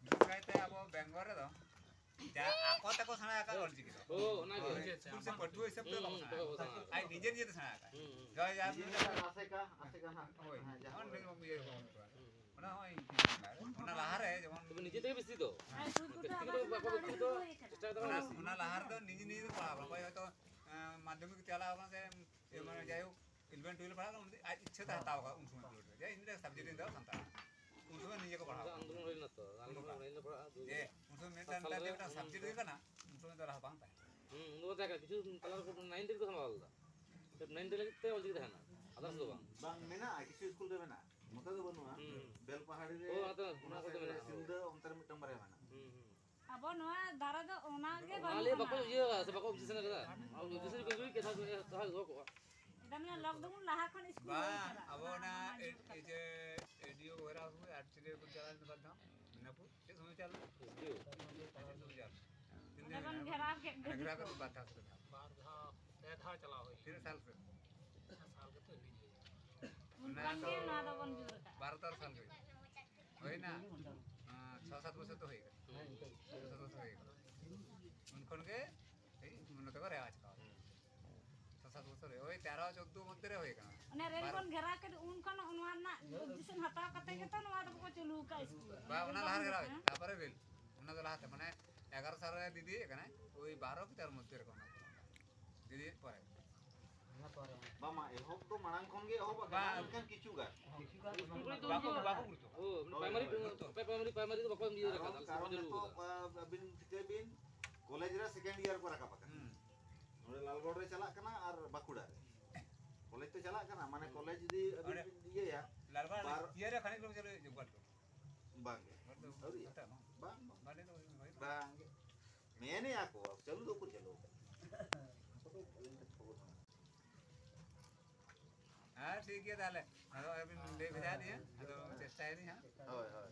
ᱵᱤᱥᱮᱥ ᱠᱟᱭᱛᱮ ᱟᱵᱚ ᱵᱮᱝᱜᱚᱞ ᱨᱮᱫᱚ ᱡᱟ ᱟᱠᱚ ᱛᱮᱠᱚ ᱥᱮᱬᱟ ᱟᱠᱟᱫ ᱚᱞᱪᱤᱠᱤ ᱫᱚ᱾ ᱚ, ᱚᱱᱟᱜᱮ᱾ ᱦᱳᱭ, ᱥᱠᱩᱞ ᱥᱮ ᱯᱟᱹᱴᱷᱩᱣᱟᱹ ᱦᱤᱥᱟᱹᱵ ᱛᱮ ᱦᱩᱸ, ᱵᱟᱠᱚ ᱦᱩᱸ, ᱥᱮᱬᱟ ᱵᱟᱠᱚ ᱟᱠᱟᱫᱟ᱾ ᱥᱮᱬᱟ ᱟᱠᱟᱫᱟ᱾ ᱟᱡ ᱱᱤᱡᱮ ᱱᱤᱡᱮ ᱛᱮ ᱥᱮᱬᱟ ᱟᱠᱟᱫ᱾ ᱦᱩᱸ, ᱦᱩᱸ᱾ ᱡᱟᱦᱟᱸᱭ ᱡᱟᱦᱟᱸ ᱱᱤᱡᱮ ᱛᱮ ᱟᱥᱮᱠᱟ, ᱟᱥᱮᱠᱟ ᱦᱟᱸᱜ᱾ ᱦᱳᱭ, ᱦᱮᱸ, ᱡᱟᱦᱟᱸ ᱡᱟᱦᱟᱸ ᱱᱤᱡᱮ ᱵᱟᱵᱩ ᱤᱭᱟᱹ ᱠᱚ ᱦᱩᱸ, ᱦᱩᱸ᱾ ᱚᱱᱟ ᱦᱚᱸ ᱤᱧ ᱴᱷᱤᱠ ᱵᱟᱹᱧ ᱵᱟᱲᱟᱭᱟ᱾ ᱚᱱᱟ ᱞᱟᱦᱟ ᱨᱮ ᱡᱮᱢᱚᱱ ᱛᱚᱵᱮ ᱱᱤᱡᱮ ᱛᱮᱜᱮ ᱵᱮᱥᱤ ᱫᱚ᱾ ᱦᱮᱸ, ᱥᱩᱨ ᱠᱚᱨᱮ ᱯᱨᱮᱠᱴᱤᱠᱮᱞ ᱟᱵᱟᱨ ᱫᱚ ᱵᱟᱠᱚ ᱢᱮᱱᱟᱜᱼᱟ, ᱵᱮᱥᱤ ᱫᱚ ᱚᱱᱟ ᱪᱮᱥᱴᱟ ᱠᱟᱫᱟ᱾ ᱚᱱᱟ, ᱚᱱᱟ ᱞᱟᱦᱟ ᱨᱮᱫᱚ ᱱᱤᱡᱮ ᱱᱤᱡᱮ ᱛᱮ ᱯᱟᱲᱦᱟᱣ ᱵᱟᱝ᱾ ᱚᱠᱚᱭ ᱦᱚᱭᱛᱳ, ᱮᱸ, ᱢᱟᱫᱽᱫᱷᱚᱢᱤᱠ ᱪᱟᱞᱟᱣ ᱟᱠᱟᱱᱟ ᱥᱮ, ᱮ, ᱢᱟᱱᱮ, ᱡᱟᱭᱦᱳᱠ, ᱤᱞᱮᱵᱷᱮᱱ ᱴᱩᱭᱮᱞᱵᱷ ᱯᱟᱲᱦᱟᱜ ᱠᱟᱱᱟ, ᱩᱱᱤ ᱟᱡ ᱤᱪᱪᱷᱟᱹ ᱛᱮ ᱦᱟᱛᱟᱣ ᱟᱠᱟᱫ ᱩᱱ ᱥᱚᱢᱚᱭ ᱯᱤᱨᱤᱭᱳᱰ ᱨᱮ, ᱡᱮ ᱤᱧ ᱫᱚ ᱥᱟᱵᱡᱮᱠᱴ ᱤᱧ ᱫᱚ ᱥᱟᱱᱛᱟᱲ᱾ ᱩᱱ ᱥᱚᱢᱚᱭ ᱱᱤᱡᱮ ᱠᱚ ᱯᱟᱲᱦᱟᱣ ᱟᱸᱫᱳᱞᱚᱱ ᱠᱟᱱᱟ᱾ ᱦᱩᱭ ᱞᱮᱱᱟ ᱛᱚ, ᱟᱸᱫᱳᱞᱚᱱ ᱩᱱ ᱦᱩᱭ ᱞᱮᱱᱟ ᱯᱟᱲᱦᱟᱜ ᱫᱩ ᱡᱮ ᱦᱟᱡᱟᱨ᱾ ᱩᱱ ᱥᱚᱢᱚᱭ ᱢᱤᱫᱴᱟᱝ, ᱥᱟᱞ ᱢᱤᱫᱴᱟᱝ ᱨᱮ ᱥᱟᱵᱡᱮᱠᱴ ᱦᱩᱭᱩᱜ ᱠᱟᱱᱟ, ᱩᱱ ᱥᱚᱢᱚᱭ ᱫᱚ ᱨᱟᱦᱟ ᱵᱟᱝ ᱛᱟᱦᱮᱸ ᱠᱟᱱᱟ᱾ ᱦᱩᱸ, ᱩᱱ ᱫᱚ ᱵᱟᱝ ᱛᱟᱦᱮᱸ ᱠᱟᱱᱟ, ᱠᱤᱪᱷᱩ ᱛᱟᱞᱟ ᱨᱮ ᱱᱟᱭᱤᱱ ᱨᱮᱜᱮ ᱠᱚ ᱥᱟᱢᱵᱟᱣ ᱞᱮᱫᱟ᱾ ᱱᱟᱭᱤᱱ ᱨᱮ ᱞᱟᱹᱜᱤᱫ ᱛᱮ ᱚᱞᱪᱤᱠᱤ ᱛᱟᱦᱮᱸ ᱠᱟᱱᱟ, ᱟᱫᱟᱨᱥ ᱫᱚ ᱵᱟᱝ᱾ ᱵᱟᱝ ᱢᱮᱱᱟᱜᱼᱟ, ᱠᱤᱪᱷᱩ ᱥᱠᱩᱞ ᱨᱮ ᱢᱮᱱᱟᱜᱼᱟ, ᱱᱚᱛᱮ ᱫᱚ ᱵᱟᱹᱱᱩᱜᱼᱟ᱾ ᱦᱩᱸ᱾ ᱵᱮᱞᱯᱟᱦᱟᱲᱤ ᱨᱮ, ᱚ, ᱟᱫᱚ ᱚᱱᱟ ᱚᱱᱟ ᱠᱚᱫᱚ ᱥᱟᱭᱤᱰ ᱨᱮ ᱢᱮᱱᱟᱜᱼᱟ᱾ ᱥᱤᱞᱫᱟᱹ, ᱚᱱᱛᱮ ᱨᱮ ᱢᱤᱫᱴᱟᱝ ᱵᱟᱨᱭᱟ ᱢᱮᱱᱟᱜᱼᱟ᱾ ᱦᱩᱸ, ᱦᱩᱸ᱾ ᱟᱵᱚ ᱱᱚᱣᱟ ᱫᱷᱟᱨᱮ ᱫᱚ ᱚᱱᱟ ᱜᱮ ᱚᱱᱟ ᱵᱟᱹᱱᱩᱜ ᱞᱟᱹᱭ ᱵᱟᱠᱚ ᱟᱱᱟ᱾ ᱤᱭᱟᱹ ᱥᱮ ᱵᱟᱠᱚ ᱚᱵᱡᱮᱠᱥᱚᱱ ᱠᱟᱫᱟ᱾ ᱟᱨ ᱚᱵᱡᱮᱠᱥᱚᱱ ᱠᱚ ᱟᱹᱜᱩᱭ ᱠᱮᱫᱟ, ᱛᱟᱦᱞᱮ ᱫᱚᱦᱚ ᱠᱚᱜᱼᱟ᱾ ᱮᱴᱟ ᱢᱟᱱᱮ ᱞᱚᱠᱰᱟᱣᱩᱱ ᱞᱟᱦᱟ ᱠᱷᱚᱱ ᱥᱠᱩᱞ ᱵᱟᱝ, ᱵᱚᱱᱫ ᱠᱟᱱᱟ᱾ ᱟᱵᱚ ᱚᱱᱟ ᱚᱱᱟ ᱮ-, ᱡᱳᱨ ᱮ ᱠᱟᱛᱮ᱾ ᱡᱮ ᱮ ᱰᱤ ᱳ ᱜᱷᱮᱨᱟᱣ ᱦᱩᱭ ᱟᱨ ᱪᱮᱫ ᱠᱚ ᱪᱟᱞᱟᱣ ᱞᱮᱱᱟ ᱵᱟᱨ ᱫᱷᱟᱣ? ᱢᱮᱫᱽᱱᱟᱯᱩᱨ? ᱪᱮᱫ ᱥᱚᱢᱚᱭ ᱪᱟᱞᱟᱣ ᱞᱮᱱᱟ? ᱮ ᱰᱤ ᱳ᱾ ᱪᱮᱫ ᱥᱚᱢᱚᱭ ᱪᱟᱞᱟᱣ ᱞᱮᱱᱟ? ᱛᱤᱱ ᱚᱸᱰᱮ ᱫᱤᱱ ᱠᱷᱚᱱ ᱦᱩᱭᱱᱟ? ᱜᱷᱮᱨᱟᱣ ᱠᱮᱫ ᱜᱮ᱾ ᱜᱷᱮᱨᱟᱣ ᱠᱟᱛᱮ ᱵᱟᱨ ᱫᱷᱟᱣ ᱥᱮ ᱯᱮ ᱫᱷᱟᱣ? ᱵᱟᱨ ᱫᱷᱟᱣ, ᱯᱮ ᱫᱷᱟᱣ ᱪᱟᱞᱟᱣ ᱦᱩᱭ ᱛᱤᱱᱟᱹᱜ ᱥᱟᱞ ᱨᱮ? ᱥᱟᱞ ᱜᱮᱛᱚ ᱦᱤᱲᱤᱧ ᱦᱩᱭᱩᱜᱼᱟ᱾ ᱩᱱ ᱚᱱᱟ ᱠᱷᱚᱱ ᱜᱮ ᱫᱚ ᱱᱚᱣᱟ ᱫᱚᱵᱚᱱ ᱡᱳᱨ ᱟᱠᱟᱫᱼᱟ᱾ ᱵᱟᱨᱚ ᱛᱮᱨᱚ ᱥᱟᱞ ᱜᱮ ᱦᱩᱭᱱᱟ᱾ ᱟᱸ, ᱪᱷᱚ ᱥᱟᱛ ᱵᱚᱪᱷᱚᱨ ᱫᱚ ᱦᱩᱭ ᱠᱟᱱᱟ᱾ ᱪᱷᱚ ᱥᱟᱛ ᱵᱚᱪᱷᱚᱨ ᱦᱩᱭ ᱠᱟᱱᱟ᱾ ᱩᱱ ᱠᱷᱚᱱ ᱜᱮ ᱮᱭ ᱱᱚᱛᱮ ᱠᱚ ᱨᱮᱣᱟᱡᱽ ᱠᱟᱣᱟ᱾ ᱪᱷᱚ ᱥᱟᱛ ᱵᱚᱪᱷᱚᱨ ᱦᱩᱭ, ᱳᱭ ᱛᱮᱨᱚ ᱪᱳᱫᱽᱫᱳ ᱢᱚᱫᱽᱫᱷᱮ ᱨᱮ ᱦᱩᱭ ᱠᱟᱱᱟ᱾ ᱚᱱᱮ ᱨᱮᱞ ᱵᱟᱨ- ᱵᱚᱱ ᱜᱷᱮᱨᱟᱣ ᱠᱮᱫ, ᱩᱱ ᱠᱷᱚᱱ ᱱᱚᱣᱟ ᱨᱮᱱᱟᱜ ᱰᱤᱥᱤᱥᱚᱱ ᱦᱟᱛᱟᱣ ᱠᱟᱛᱮ ᱜᱮᱛᱚ ᱱᱚᱣᱟ ᱫᱚᱠᱚ ᱪᱟᱹᱞᱩ ᱟᱠᱟᱫᱼᱟ ᱥᱠᱩᱞ᱾ ᱵᱟ, ᱚᱱᱟ ᱞᱟᱦᱟ ᱨᱮ ᱜᱷᱮᱨᱟᱣ ᱦᱮᱸ? ᱦᱩᱭ, ᱛᱟᱨᱯᱚᱨᱮ ᱨᱮᱞ᱾ ᱚᱱᱟ ᱫᱚ ᱞᱟᱦᱟᱛᱮ, ᱢᱟᱱᱮ, ᱮᱜᱟᱨᱚ ᱥᱟᱞ ᱨᱮ ᱫᱤᱫᱤ ᱦᱮᱡ ᱟᱠᱟᱱᱟᱭ, ᱳᱭ ᱵᱟᱨᱚ ᱠᱤ ᱛᱮᱨᱚ ᱢᱚᱫᱽᱫᱷᱮ ᱨᱮ ᱚᱱᱟ ᱫᱤᱫᱤ ᱦᱮᱡ ᱯᱚᱨᱮ᱾ ᱵᱟᱝ, ᱢᱟ, ᱮᱦᱚᱵ ᱫᱚ ᱢᱟᱲᱟᱝ ᱠᱷᱚᱱ ᱜᱮ ᱮᱦᱚᱵ ᱟᱠᱟᱱᱟ, ᱵᱟᱝ᱾ ᱢᱮᱱᱠᱷᱟᱱ ᱠᱤᱪᱷᱩ ᱜᱟᱱ᱾ ᱠᱤᱪᱷᱩ ᱜᱟᱱ ᱚᱱᱟ ᱠᱚ ᱵᱟᱠᱚ, ᱵᱟᱠᱚ ᱜᱩᱨᱩᱛᱛᱚ᱾ ᱚ, ᱦᱳᱭ, ᱯᱨᱟᱭᱢᱟᱨᱤ, ᱦᱳᱭ᱾ ᱯᱨᱟᱭᱢᱟᱨᱤ ᱫᱚ ᱵᱟᱠᱚ ᱤᱭᱟᱹ ᱠᱟᱨᱚᱱ, ᱨᱟᱠᱟᱵ, ᱠᱟᱨᱚᱱ ᱥᱩᱨᱩ ᱱᱤᱛᱚᱜ, ᱠᱟᱫᱟ᱾ ᱟ, ᱟᱹᱵᱤᱱ ᱴᱷᱤᱠᱟᱹᱭ ᱵᱤᱱ, ᱠᱚᱞᱮᱡᱽ ᱨᱮ ᱥᱮᱠᱮᱱᱰ ᱤᱭᱟᱨ ᱠᱚ ᱨᱟᱠᱟᱵ ᱟᱠᱟᱱᱟ᱾ ᱦᱩᱸ᱾ ᱱᱚᱰᱮ ᱞᱟᱞᱜᱚᱲ ᱨᱮ ᱪᱟᱞᱟᱜ ᱠᱟᱱᱟ ᱟᱨ ᱵᱟᱸᱠᱩᱲᱟ ᱨᱮ᱾ ᱠᱚᱞᱮᱡᱽ ᱛᱚ ᱪᱟᱞᱟᱜ ᱠᱟᱱᱟ, ᱢᱟᱱᱮ ᱦᱩᱸ᱾ ᱠᱚᱞᱮᱡᱽ ᱡᱩᱫᱤ ᱟᱹᱵᱤᱱ ᱚᱸᱰᱮ ᱵᱤᱱ ᱤᱭᱟᱹᱭᱟ, ᱞᱟᱞᱜᱚᱲ ᱵᱟᱨ ᱤᱭᱟᱹ ᱨᱮ ᱠᱷᱟᱱᱤᱠ ᱠᱤᱞᱳᱢᱤᱴᱟᱨ ᱦᱩᱭᱩᱜᱼᱟ, ᱡᱚᱜᱽᱜᱚᱞᱯᱩᱨ᱾ ᱵᱟᱝ ᱜᱮ᱾ ᱵᱟᱝ ᱫᱚ ᱟᱹᱣᱨᱤᱭᱟ᱾ ᱚᱱᱛᱮ ᱦᱚᱸ᱾ ᱵᱟᱝ, ᱵᱟᱝ᱾ ᱵᱟᱝ ᱫᱚ ᱦᱩᱭᱩᱜ ᱦᱩᱭᱩᱜ᱾ ᱵᱟᱝ ᱜᱮ᱾ ᱢᱮᱱᱮᱜᱼᱟ ᱠᱚ, ᱪᱟᱹᱞᱩ ᱫᱚ ᱩᱠᱩᱨ ᱪᱟᱹᱞᱩ ᱟᱠᱟᱱᱟ? ᱦᱮᱸ, ᱴᱷᱤᱠ ᱜᱮᱭᱟ ᱛᱟᱦᱞᱮ᱾ ᱟᱫᱚ ᱟᱹᱵᱤᱱ ᱞᱟᱹᱭ ᱵᱷᱮᱡᱟ ᱟᱹᱞᱤᱧᱟ, ᱟᱫᱚ ᱪᱮᱥᱴᱟᱭᱟᱞᱤᱧ ᱦᱟᱸᱜ᱾ ᱦᱳᱭ, ᱦᱳᱭ᱾